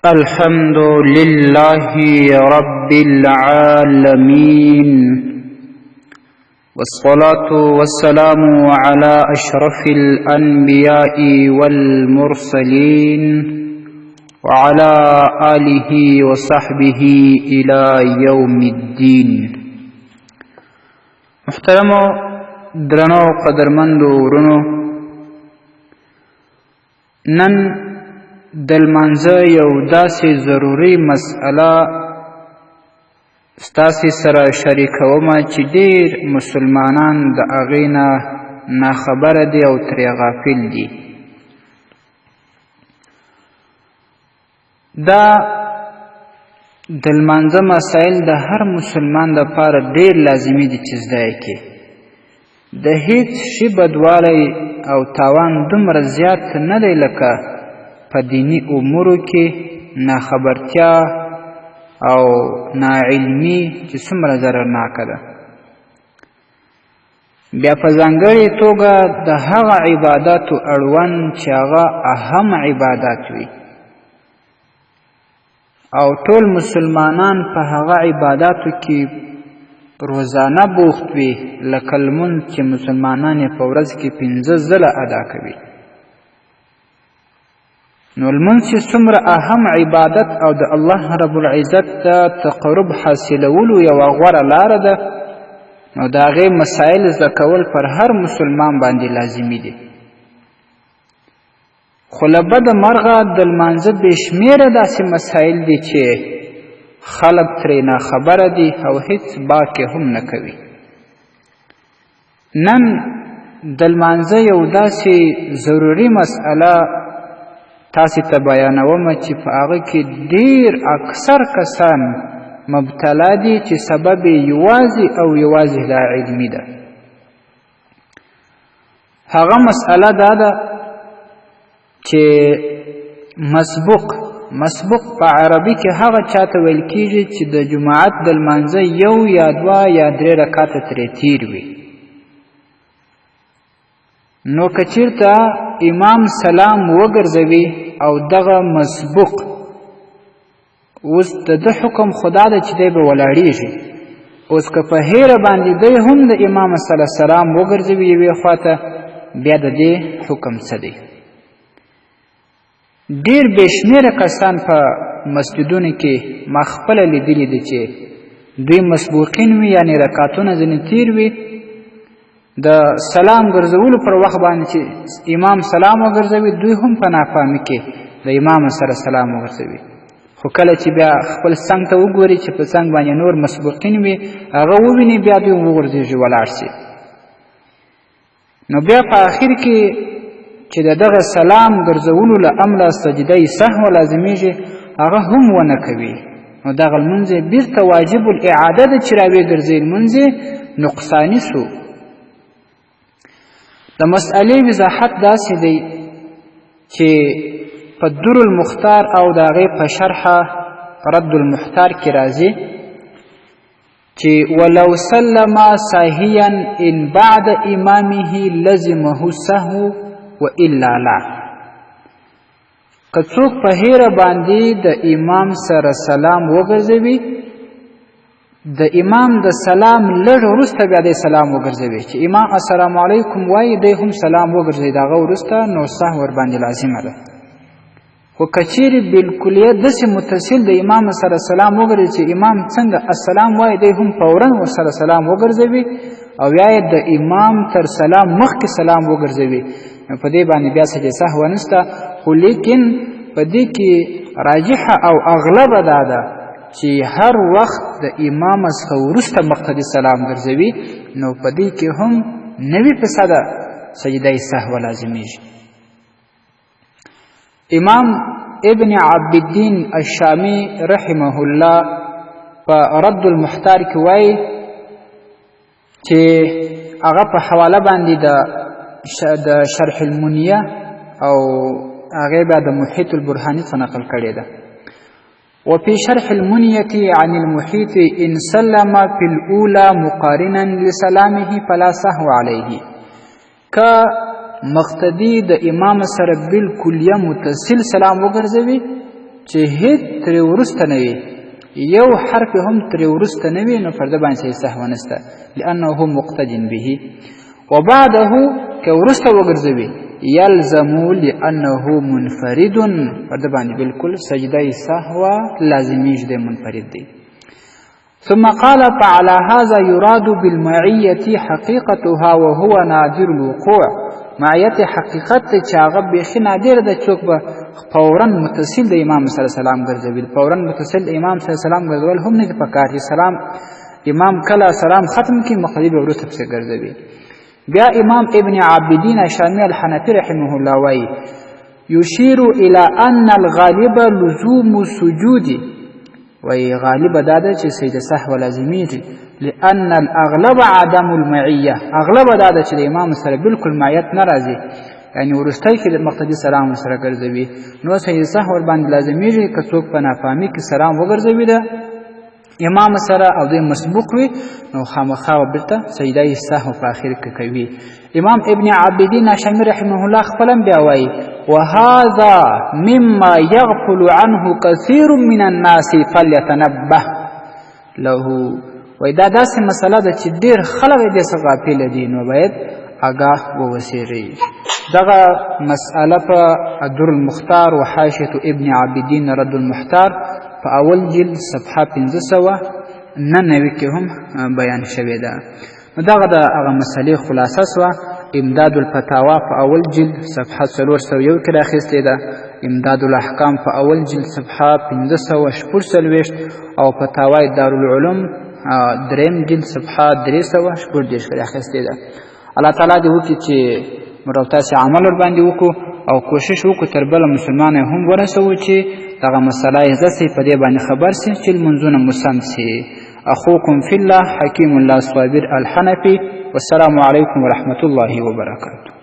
الحمد لله رب العالمين، والصلاة والسلام على أشرف الأنبياء والمرسلين وعلى آله وصحبه إلى يوم الدين. محترمو درنو قدرمندو ورونو، نن د لمانځه یو داسې ضروري مسئله ستاسې سره شریکوم چې ډېر مسلمانان د هغې نه ناخبره دي او ترې غافل دي. دا د لمانځه مسایل د هر مسلمان دپاره ډېر لازمي دي چې زده یې کړي. د هیڅ شي بدوالی او تاوان دومره زیات نه دی لکه په دیني امورو کې ناخبرتیا او ناعلمي چې څومره ضررناکه ده. بیا په ځانګړې توګه د هغه عباداتو اړوند چې هغه اهم عبادات وي او ټول مسلمانان په هغه عباداتو کې روزانه بوخت وي، لکه لمونځ چې مسلمانان یې په ورځ کې 5 ځله ادا کوي. نو لمونځ چې څومره اهم عبادت او د الله رب العزت د تقرب حاصلولو یوه غوره لاره ده، نو د هغې مسایل زده کول پر هر مسلمان باندې لازمي دي. خو له بده مرغه د لمانځه بې شمېره داسې مسایل دي چې خلک ترې ناخبره دي او هیڅ باک یې هم نه کوي. نن د لمانځه یو داسې ضروري مسئله تاسې ته بیانوم چې په هغه کې ډېر اکثر کسان مبتلا دي چې سبب یې یوازې او یوازې لا علمي ده. هغه مسئله دا ده چې مسبوق په عربي کې هغه چاته ویل کیږي چې د جماعت د لمانځه 1 یا 2 یا 3 رکعته ترې تیر وي. نو که چیرته امام سلام وګرځوي او دغه مسبوق اوس د ده حکم خدا ده چې دی به ولاړیږي، اوس که په هېره باندې دی هم د امام صلی سلام وګرځوي یوې خواته، بیا د دې حکم څه دی؟ ډېر بې شمېره کسان په مسجدونو کې ما خپله لیدلي دي چې دوی مسبوقین وي، یعنې رکعتونه ځینې تیر وي، د سلام ګرځولو پر وخت باندې چې امام سلام وګرځوي دوی هم په ناپامي کې د امام سره سلام وګرځوي. خو کله چې بیا خپل څنګ ته وګوري چې په څنګ باندې نور مسبوقین وي، هغه وویني، بیا دوی وغورځېږي ولاړ سي. نو بیا په آخر کې چې د دغه سلام ګرځولو له امله سجده سهو لازمیږي، هغه هم ونه کوي. نو دغه لمونځ یې بیرته واجب الاعاده ده چې راویې ګرځوي، لمونځ یې نقصاني سو. د مسئلې وضاحت داسې دی چې په در المختار او د هغې په شرح رد المحتار کې راځي چې ولو سلم ساهیا ان بعد امامه لزمه سهو والا لا. که څوک په هېره باندې د امام سره سلام وګرځوي، د امام د سلام لږ وروسته بیا دی سلام وګرځوي، چې امام السلام علیکم وایي دی هم سلام وګرځوي، د هغه وروسته نو سهو ورباندې لازمه ده. خو که چیرې بالکلیه داسې متصل د امام سره سلام وګرځي چې امام څنګه السلام وایي دی هم فورا ورسره سلام وګرځوي، او یا یې د امام تر سلام مخکې سلام وګرځوي، نو په دې باندې بیا سجده سهوه نشته. خو لیکن په دې کې راجحه او اغلبه دا ده چې هر وخت د امام څخه وروسته مقتدي سلام ګرځوي، نو په دې کې هم 90% سجده سهوه لازمیږي. امام ابن عبد الدین الشامی رحمه الله په رد المحتار کې وایي چې هغه په حواله باندې د شرح المنیه او هغې بیا د محیط البرهاني څخه نقل کړې ده. وفي شرح المنية عن المحيط إن سلم في الأولى مقارنا لسلامه فلا سهو عليه. که مقتدي د امام سره بالکلیه متصل سلام وګرځوي چې هیڅ ترې وروسته نه وي، یو حرف هم ترې وروسته نه وي، نو پر ده باندې سجده سهوه نشته، لأنه مقتد به. وبعده که وروسته وګرځوي یلزم لأنه منفرد، پر ده باندې بالکل سجده سهوه لازمیږي، دی منفرد دی. ثم قال فعلى هذا يراد بالمعية حقيقتها وهو نادر الوقوع. معیت حقیقت ته چې هغه بیخي نادر ده، څوک به فورا متصل د امام سره سلام ګرځوي. فورا متصل د امام سره سلام ګرځول هم نه دي پکار چې سلام امام کله سلام ختم کړي مقتدي به وروسته پسې ګرځوي. بیا امام ابن عابدین شامی الحنفي رحمه الله وایي يشير إلى أن الغالب لزوم سجود، وایي غالب دا ده چې سجده سهوه لازمیږي، لأن الأغلب عدم المعیة، اغلب دا ده چې د امام سره بالکل معیت نه راځي، یعنی وروستی کې د مقتدي سلام سره ګرځوي، نو سجده سهوه ورباندې لازمیږي. که څوک په نافهمي کې سلام وګرځوي ده امام سره او دوی مسبوق وي، نو خامخا به بیرته سجده سهو په آخر کې کوي. امام ابن عابدین هاشمي رحمه الله خپل هم بیا وایي وهذا مما يغفل عنه كثير من الناس فليتنبه له. وایي دا داسې مسله ده چې ډېر خلک یې دې څخه غافله دي، نو باید آګاه واوسېږي. دغه مسئله په در المختار و حاشیة ابن عابدین رد المحتار په اول جلد صفحه 599 کې هم بیان شوې ده. نو دغه د هغه مسئلې خلاصه سوه. امداد الفتاوا په اول جلد صفحه 401 کې راخیستې ده، امداد الاحکام په اول جلد صفحه 546 او فتاوای دارالعلوم دریم جلد صفحه 336 کې راخیستې ده. الله تعالی دې وکړي چې موږ او تاسې عمل ورباندې وکړو او کوشش وکړو تر بله مسلمان هم ورسوو چې دغه مسله یې زده سي، په دې باندې خبر سي چې لمونځونه مو سم سي. اخوکم فی الله حکیم الله صابر الحنفي، والسلام علیکم ورحمة الله وبرکاته.